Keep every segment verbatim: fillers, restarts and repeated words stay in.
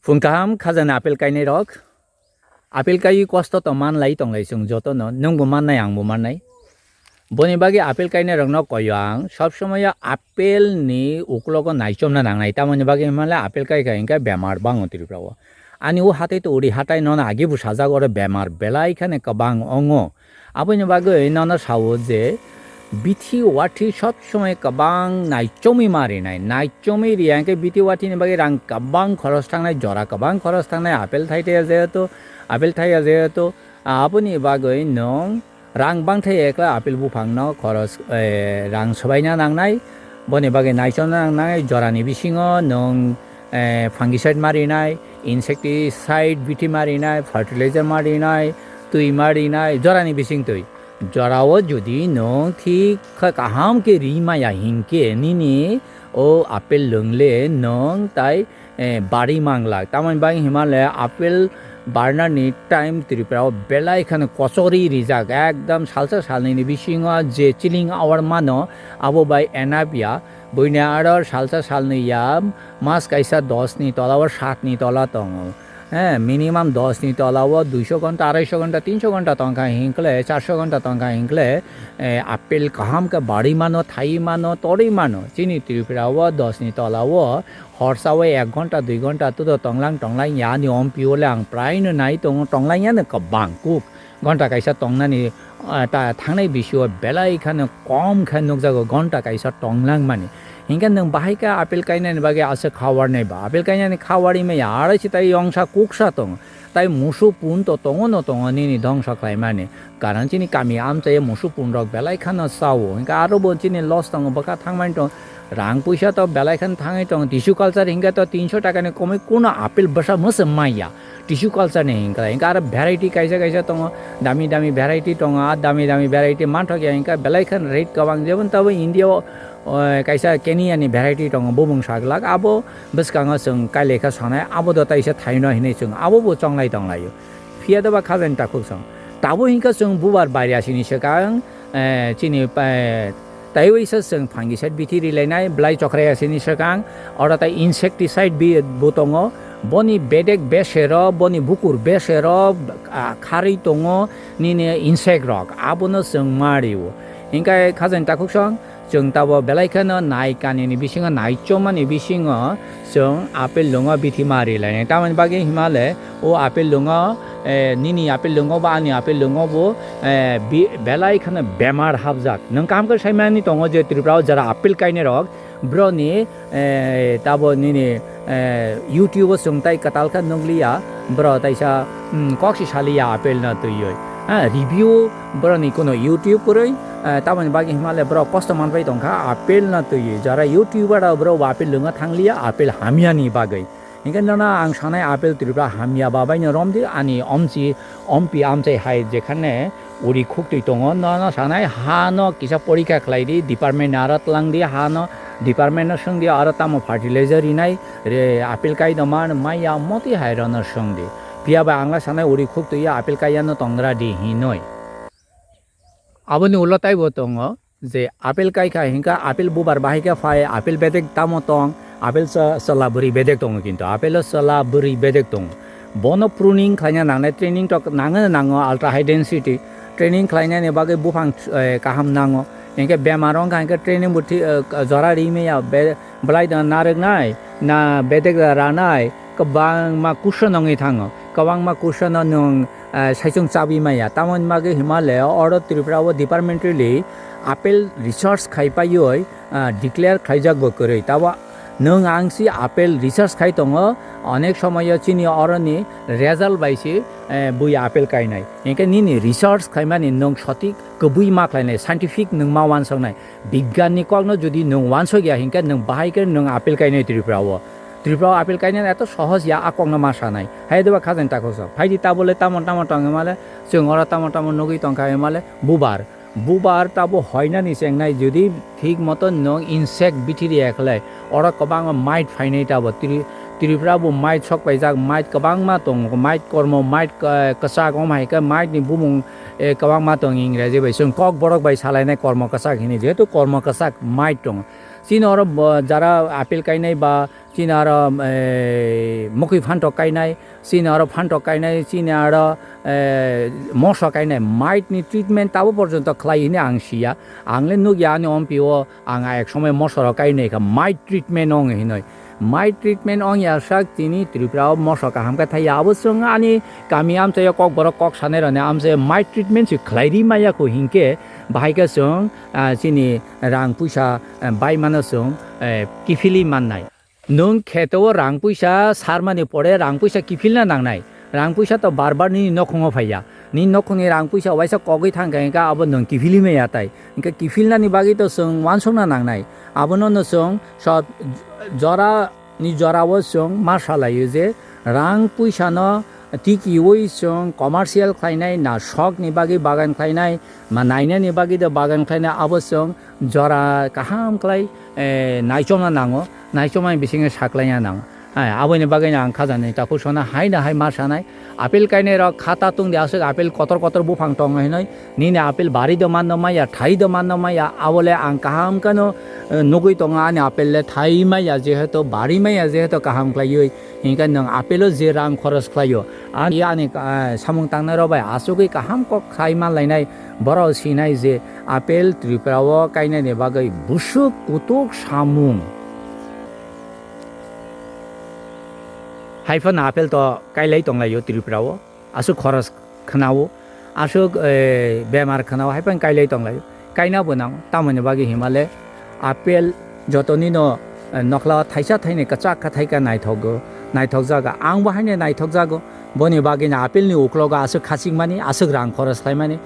Phung kaham khajana apple kainai rok. Apple kai kosto to man lai tong lai chwng joto no, nwng bo mannai, ang bo mannai. Boni bagwi apple kainai rok no koyo ang, sob somoi apple ni uklogo naichomna nangnai, tamoni bagwi hwnle apple kai kha hinkhe bemar bango Tripura o. Ani o hatai to uri hatai nono agi bo sajak, oro bemar belai khane kwbang ongo. Aboni bagwi nono sao je bithi wathi sob somoi kwbang naichomwi ma rinai. Naichomwi riya hwnkhe bithi wathini bagwi rang kwbang khoros thangnai, jora kwbang khoros thangnai, apple thai thaya jehetu, apple thaya jehetu. Aboni bagwi nwng rang bangthai ekla apple buphangno khoros, eh, rang swbaina nangnai. Boni bagwi naichomna nangnai, jorani bisingo nwng eh, fungicide marinai, insecticide bithi marinai, fertilizer marinai, twi marinai, jorani bising twi. Jorao jodi nwng thik kha kaham khe ri maya hinkhe nini o apple lwngle nwng tai, eh, bari manglak. Tamoni bagwi hwnmale apple barnani time Tripura o belai kheno kochori rijak, ekdom salsa salnini bisingo je chilling hour mano abo bai enough ya. Buini aro salsa salnwi ya, mas kaisa dos ni tola o, sat ni tola tongo. Eh, minimum dos ni tola o duiso ghonta, araisho ghonta, tinso ghonta tongkha hinkle, charso ghonta tongkha hinkle, eh, apple kaham khe bari mano, thai mano, tori mano. Chini Tripura o dos ni tola o horsa o ek ghonta, dui ghonta tudo tonglang tonglang ya ni ompi o le ang prai no nai tongo, tonglang ya no kwbang kuk. Ghonta kaisa tongnani, ah, ta thangnai bisio belai kheno kom khe nukjago, ghonta kaisa tonglangmani. Hinkhe nwng bahai khe apple kainani bagwi aswk khawarnai ba? Apple kainani khawarwi maya, aro se tai yongsa kuksa tongo. Tai musu pun to tongo no tongo nini dhongsa khlaimani. Karon chini kami amchaio musu pun rok belai kheno chao. Hinkhe aro bo chini loss tongo, bwkha thangmani tongo. Rang puisa to belai kheno thangwi tongo. Tissue culture hinkhe to tinso takani komwi kuno apple bwsa mwswk maya. Tissue culture ni hinkhe, hinkhe aro variety kaisa kaisa tongo, dami dami variety tongo, a dami dami variety manthok ya, hinkhe belai khan rate kwbang, jemon tabo India o, o, kaisa Kenya ni variety tongo, bubung saglak, abo bwskango chwng kailai kha sanai, abo do taisa thaino hinwi chwng abo bo chonglai tonglaio. Phiya doba khajani takhuk chwng. Tabo hinkhe chwng bubar bairya sini swkang, eh, chini, eh, taiwi se chwng fungicide bithi rilainai, belai chokrai asini swkang, oro tai insecticide bi bo tongo, boni bedek besero, boni bukur besero, ah, kharwi tongo nini insect rok, abono chwng ma rio. Hinkhe khajani takhuk song, chwng tabo belai kheno nai kanini bisingo, nai chomani bisingo, chwng apple lwngo bithi ma rilainai. Tamoni bagwi himale o apple lwngo, eh, nini apple lwngo ba ani apple lwngo bo, eh, bi-, belai kheno bemar hapjak. Nwng kaham khe saimani tongo je Tripura o jara apple kainai rok, broni, eh, tabo nini, eh, YouTube o chwng tai kwtal khe nukliya, bro taisa, mm, kok si saliya apple no twiwi. Ha, review broni kuno YouTube kwrwi, eh, tamoni bagwi himale bro kosto manpai tongkha apple no twiwi. Jara YouTuber rok bro apple lwngo thangliya apple hamyani bagwi. Hinkhe nono ang sanai apple Tripura hamya babaino romdi ani omchi ompi amchai hai jekhane uri khuktwi tongo, nono sanai hano kisa porikha khlaidi, department aro tlangdi, hano department no swngdi aro tamo fertilizer rinai, re apple kaidoma maya motwi hai rono swngdi. Phiya bai angla sanai uri khuktwi apple kaiyano tongra di hinoi. Aboni ulo taibo tongo je apple kai kha hinkha apple bubar bahai khe phai apple bedek tamo tong, apple cha-, chwla bwrwi bedek tongo kintu apple o chwla bwrwi bedek tongo. Bono pruning khlaina nangnai training tok nangano nango ultra high density training khlainani bagwi buphang, eh, kaham nango. Hinkhe bemar wngkha hinkhe training bo thi-, eh, jora ri maya be-, belai da narwknai na bedek da ranai kwbangma question wngwi thango. Kwbangma question no nwng ah, saichung chabwi maya. Tamoni bagwi Himalaya oro Tripura o departmentally apple research khai paiwi, ah, declare khlaijak bo kwrwi. Tabo nwng ang si apple research khai tongo, onek somoyo chini oroni result bai si, eh, bui apple kainai. Hinkhe nini research khaimani nwng sotik kwbwi ma khlainai, scientific nwng ma uansuknai. Bigyan ni kokno jodi nwng uansuk ya hinkhe nwng bahai khe nwng apple kainai Tripura o. Tripura o apple kainani eto sohoj ya, a kokno ma sanai. Hai doba khajani takhuk sa. Phaidi tabole tamo tamo tong himale, chwng oro tamo tamo nugwi tongkha himale, bubar. Bubar tabo hoinani chengnai, jodi thik moto nwng insect bithi riya khlai, oro kwbangma mite phainai tabo. Tri-, Tripura bo mite sok paijak, mite kwbangma tongo, mite kormo, mite, eh, kwchak, omo hai khe mite ni bumung, eh, kwbangma tongo Ingreji bai. Chwng kokborok bai salainai kormo kwchak hinwi, jehetu kormo kwchak mite tongo. Chini oro bo jara apple kainai ba chini aro, eh, mokoi phantok kainai, chini aro phantok kainai, chini aro, eh, moso kainai, might ni treatment tabo porjonto khlai hini ang siya. Ang le nukya ani ompi o, ang a ek somoi moso rok kainai kha, might treatment ong hinoi. Might treatment ong ya sak chini Tripura o moso kaham khe thai ya. Abo chwng ani kami amchai o kok borok kok sanai rok ni amchai o might treatment se khlai ri maya kho hinkhe bahai khe chwng, ah, chini rang puisa, eh, bai mano chwng, eh, kiphilwi mannai. Nwng kheto o rang puisa sarmani pore rang puisa kiphilna nangnai. Rang puisa to bar bar nini nokhongo phaiya. Nini nokhongni rang puisa waisa kogwi thangkha hinkhe abo nwng kiphilwi maya tai. Hinkhe kiphilnani bagwi to chwng uansukna nangnai. Abono no chwng sob jora ni jorao chwng ma salaio je rang puisano tikiui chwng commercial khlainai na sokni bagwi bagan khlainai, ma nainani bagwi de bagan khlainai, abo chwng jora kaham khlai, eh, naichomna nango, naichomani bisingo saklaina nango. Hai, aboni bagwino ang khajani takhuk sona hai na hai ma sanai, apple kainai rok khata tungdi aswk apple kotor kotor buphang tongo hinoi, nini apple bari do manno maya, thai do manno maya, abole ang kaham kheno, eh, nugui tongo ani apple le thai maya jehetu, bari maya jehetu kaham khlaioi, hinkhe nwng apple o je rang khoros khlaio, ani, ani, eh, samung tangnai rok bai asugui kaham kok khai manlainai, borok sinai je apple Tripura o kainani bagwi busuk kutuk samung. Hai phano apple to kailai tonglaio Tripura o. Aswk khoros khwnao, aswk, eh, bemar khwnao, hai phano kailai tonglaio. Kaina bo nang, tamoni bagwi himale apple jotoni no, eh, nokla thaisa thaini kwchak kha thaika naithogo, naithok jaga. Ang bo haino naithok jago. Boni bagwi no apple ni uklogo aswk khachikmani, aswk rang khoros khlaimani.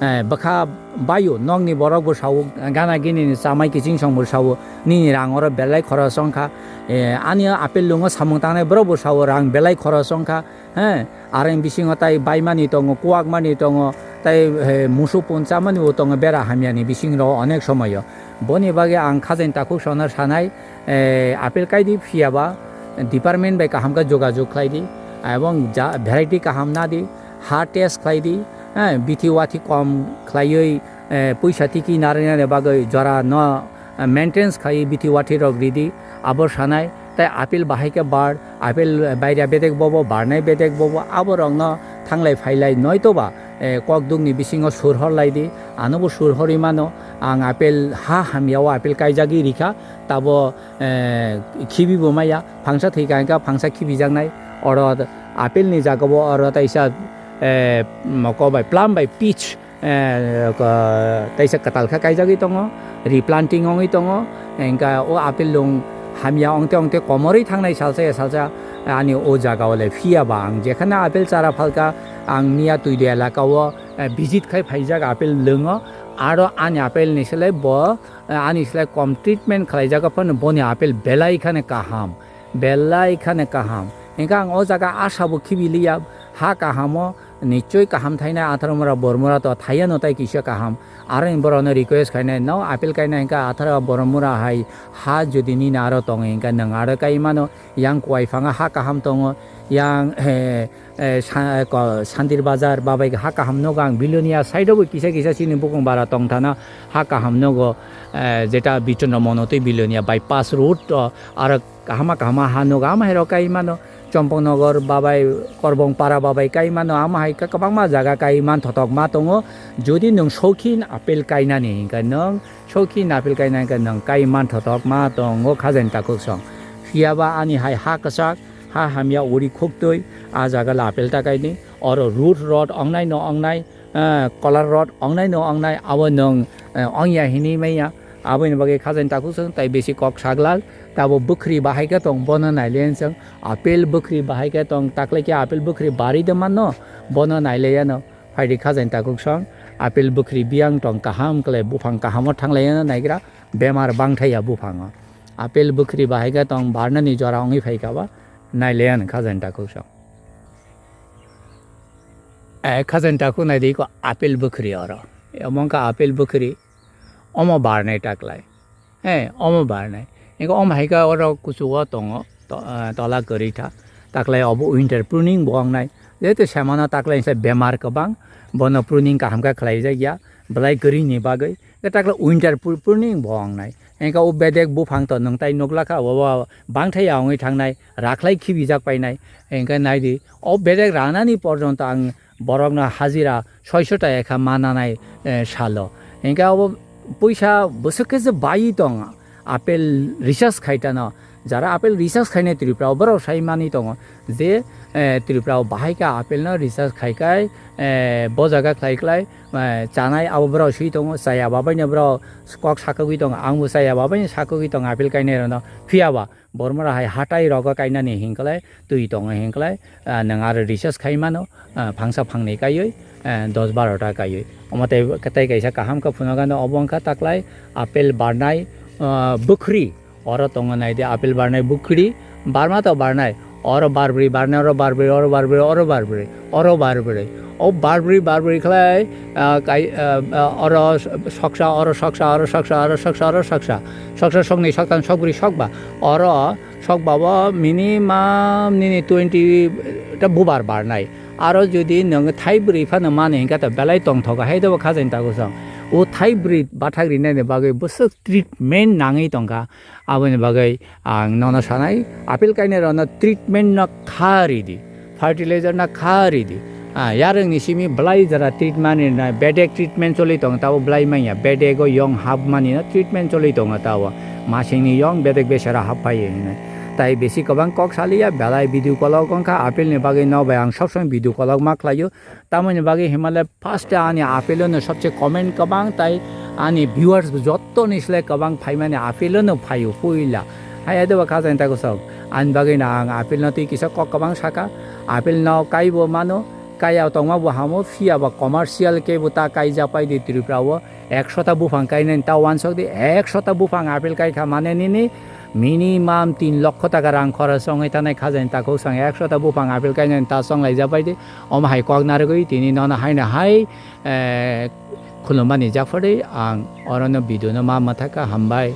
Eh, bwkha baio, nokni borok bo sao, gana gini ni chamai kiching song bo sao, nini rang oro belai khoros wngkha. Eh, ani apple lungo samung tangnai borok bo sao, rang belai khoros wngkha. He, areng bisingo tai baimani tongo, kuwakmani tongo, tai, he, musu pun chamani bo tongo, bera hamyani bisingo onek somoyo. Boni bagwi ang khajani takhuk sono sanai, eh, apple kaidi phiyaba department bai kaham khe jogajog khlaidi, ebong ja, variety kaham nadi, ha test khlaidi, eh, bithi wathi kom khlaiwi, eh, puisa tiki narwknani bagwi jora no, eh, maintenance khai bithi wathi rok ridi, abo sanai. Tai apple bahai khe bar, apple baira bedek bobo, barnai bedek bobo, abo rokno thanglai phailai noitoba, eh, kok dukni bisingo sur horlaidi, anobo sur horwi mano. Ang apple ha hamya o apple kaijagwi rikha, tabo, eh, khibi bo maya, phangsa thwikha hinkha phangsa khibijaknai, oro apple ni jaga o oro taisa, eh, moko bai plum bai peach, eh, ko-, teisa kwtal khe kaijagwi tongo, replanting wngwi tongo, hinkhe o apple lung hamya ongte ongte komorwi thangnai salsa ya salsa, ani o jaga o le phiya ba ang jekhana apple chara phalka ang miya Tuidu elaka o, eh, visit khai phaijak apple lwngo, aro ani apple ni slai bo, eh, ani slai kom treatment khlaijak phano boni apple belai khane kaham, belai khane kaham, hinkhe ang o jaga asa bo khibiliya, ha kaham o, Nichoi kaham thainai Atharmura Bormura to thaiya no tai kisa kaham. Aro ni borok no request khainai no apple kainai hinkha Athara Bormura hai ha jodi nini aro tongo hinkha nwng aro kai mano yang kuai phanga ha kaham tongo yang, eh, eh, sa-, ko-, Santir Bazar babai ha kaham nogo ang Bilonia side o bo kisa kisa chini bukung bara tong thana ha kaham nogo, eh, jeta Bichondra Monotwi Bilonia bypass road o aro kahama kahama ha nogo ama hai rok kai mano. Chompoknogor babai, Korbong para babai kai mano, ama hai khe kwbangma jaga kai man thotok ma tongo. Jodi nwng sokhin apple kainani hinkhe nwng sokhin apple kaina hinkhe nwng kai man thotok ma tongo khajani takhuk song. Phiyaba ani hai ha kwchak, ha hamya uri khuktwi, a jaga le apple ta kaini. Oro root rot ongnai no ongnai, eh, color rot ongnai no ongnai, abo nwng, eh, ongya hinwi manya. Aboni bagwi khajani takhuk song tai bisi kok saglak, tabo bwkhri bahai khe tong bono naile chwng. Apple bwkhri bahai khe tong, taklai khe apple bwkhri bari de mano, bono nailaiya no. Phaidi khajani takhuk song, apple bwkhri biyang tong kaham kle, buphang kahamo thanglaiya no naigra, bemar bangthaiya buphango. Apple bwkhri bahai khe tong, barnani jora wngwi phai kha ba, nailaiya no khajani takhuk song. Eh, khajani takhuk naidi ko apple bwkhri oro. Omo wngkha apple bwkhri. Omo barnai taklai. He, omo barnai. Engkhe omo hai khe oro kuchugo tongo, to-, ah, tola kwrwi tha. Taklai obo winter pruning bo wngnai. Jehetu semano taklai se bemar kwbang, bono pruning kaham khe khlai jak ya, belai kwrwini bagwi. Khe taklai winter pru-, pruning bo wngnai. Hingke o bedek buphang to nwng tai nukla kha, obo bangthai ya wngwi thangnai, rakhlai khibijak painai. Hingke naidi, o bedek ranani porjonto ang borokno hajira soiso ta ekha mananai, eh, salo. Hingke obo puisa bwswk khe je bai tong, apple recharge khai tano. Jara apple recharge khainai Tripura o borok sai mani tongo je, eh, Tripura o bahai khe apple no recharge khai khai, eh, bo jaga khlai khlai, eh, chanai abo borok sui tongo, chaya babaino borok kok sakogwi tongo, angbo chaya babaino sakogwi tongo apple kainai rokno. Phiya ba bormora hai hatai rogo kainani hinklai twi tongo hinklai, ah, nwng aro recharge khai mano, ah, phangsa phangnwi kaiwi, ah, dos baro ta kaiwi. Omo tei, tei kaisa kaham khe phunukgano obo wngkha taklai apple barnai, ah, bwkhri. Oro tongo naidi apple barnai bwkhri, barma to barnai. Oro barbrwi barnai, oro barbrwi, oro barbrwi, oro barbrwi, oro barbrwi. O barbrwi, barbrwi khlai, ah, kai, ah, ah, oro soksa, oro soksa, oro soksa, oro soksa, oro soksa. Soksa, soknwi, soktham, sokbrwi, sokba. Oro sokba o minimum nini twenty ta bubar barnai. Aro jodi nwng thaibrwi phano mani hingkha to belai tongthogo, hai dobo khajani tago song. O thaibrwi bathak rinani bagwi bwswk treatment nangwi tongkha. Aboni bagwi ang nono sanai, apple kainai rokno treatment no kha ridi, fertilizer no kha ridi. Ah, yarwng ni simi belai jora treatment rinai, bedek treatment choli tongo, tabo belai manya, bedek o yong hap mani no treatment choli tongo tabo. Masing ni yong bedek besera hap phai hinwi. Tai besi kwbang kok saliya, belai video kolok wngkha, apple ni bagwi no bai ang sob somoi video kolok ma khlaio. Tamoni bagwi hinmale first ani apple no sobse comment kwbang tai ani viewers jottoni slai kwbang phaimani apple no phaio puila. Hai adeba khajani tago song. Ani bagwi no ang apple no twi kisa kok kwbang saka. Apple no kaibo mano, kaiya tongma bo hamo, phiya ba commercial kebo ta kaijak pai di Tripura o. Ekshota buphang kainani ta uansuk di, ekshota buphang apple kaikha mane nini minimum tin lokho taka rang khoros wngwi tanai khajani takhuk sang ekshota buphang apple kainani ta chonglaijak bai di. Omo hai kok narwgwi tini nono haino hai, eh, khulumani jak phari ang orono video no ma mwthakha, hambai.